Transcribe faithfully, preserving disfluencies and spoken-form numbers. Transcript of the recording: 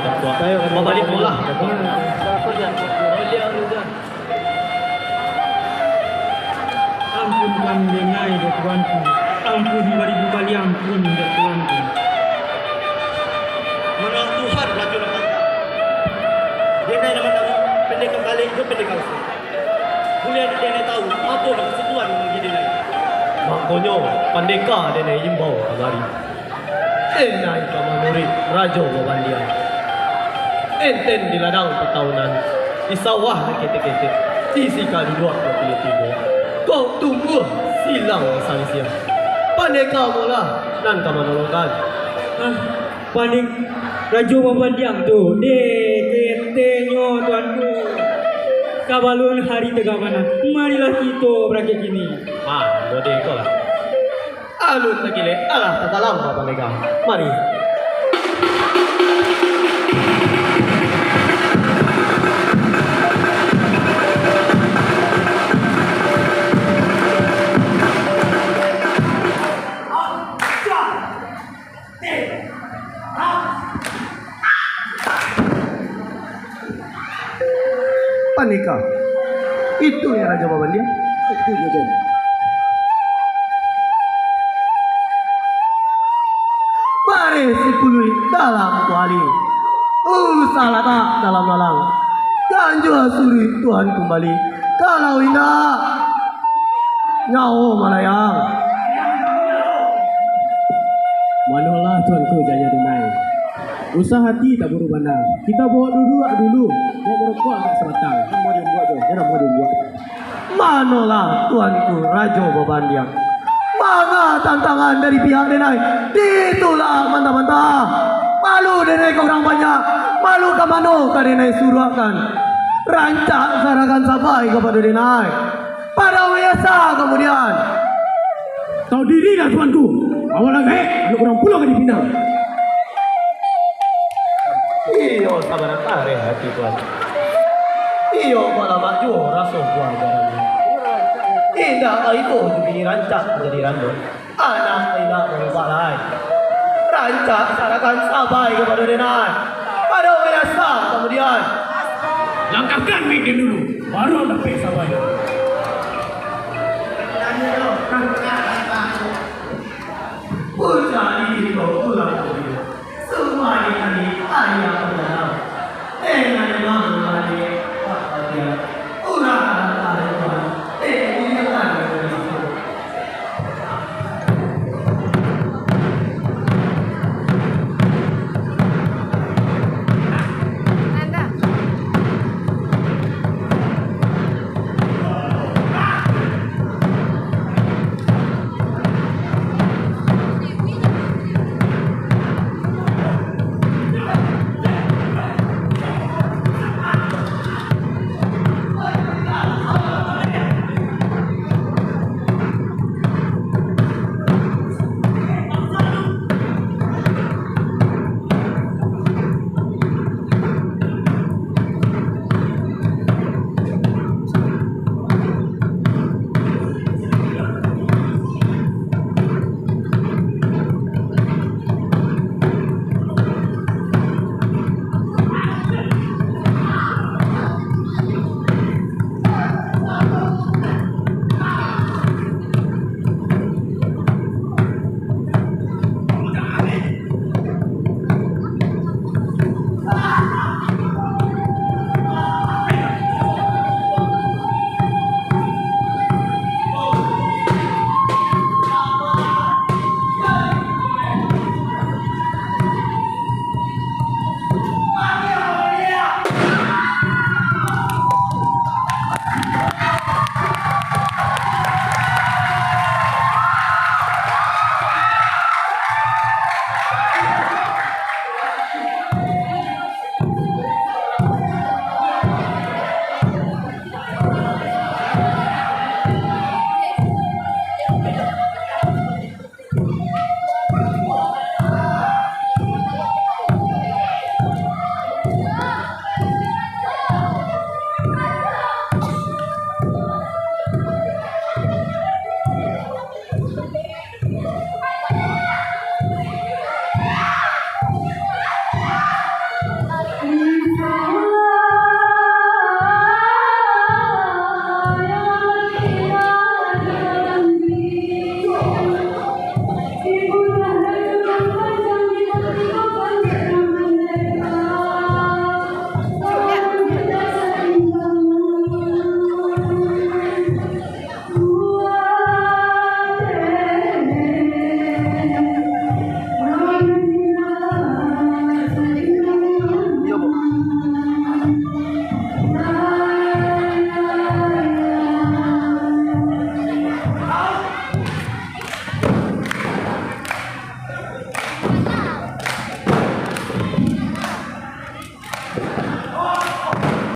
Babaliak pulo lah. Ampunkan denai dek tuanku. Ampun baribu kali ampun dek tuanku. Manolah Tuhan, Rajo nan Pantang. Denai nan mandanga pendekah kalek jo pendekah usek. Buliah denai tahu, apo maksud Tuhan mamanggil denai. Makonyo, pandeka denai imbau kamari. Denai ka manuruik Rajo Babandiang. Enten di ladang pataunan, di sawah nan ketek-ketek, di sika duduak nan pilih tigo, kok tumbuah silang di salisiah. Pandeka amolah nan ka manolongkan. Ah, pandek Rajo Babandiang tu, deh, keteknyo tuanku. Sabalun hari tagak panas, marilah kito barangkek kini. Ah, model ko lah. Alun takilek, alah tatalam ka pandeka. Mari. Pandeka. Itu yo Rajo Babandiang. Itu Rajo. Bareh sipuluik dalam kuali. Usah latak dalam lalang. Ganjua suruik Tuhan kumbali. Kalau indak, nyawo malayang. Manolah Tuanku Jaya Dunai. Usah ati taburu bana. Kita bawok duduak dulu. Bawok marokok agak sabatang. Jan namuah diumbuak tu. Jan namuah diumbuak. Manolah Tuanku Rajo Babandiang. Manga tantangan dari pihak denai ditulak mantah-mantah. Malu denai ka urang banyak. Malu ka mano ka denai suruakkan. Rancak sarahkan sabai kapado denai. Pado manyasa kamudian. Tahu dirilah Tuanku, awak lah gaek, anak urang pulo ka dipinang. Iyo, sabarang kareh ati Tuan. Iyo, balamak juo raso buah garamnyo. Indak baibo jo bini rancak manjadi rando. Anak indak barubah lai. Rancak sarahkan sabai kapado denai. Pado manyasa kamudian. Langkahkan mik den dulu, baru dapek sabai. Puncak di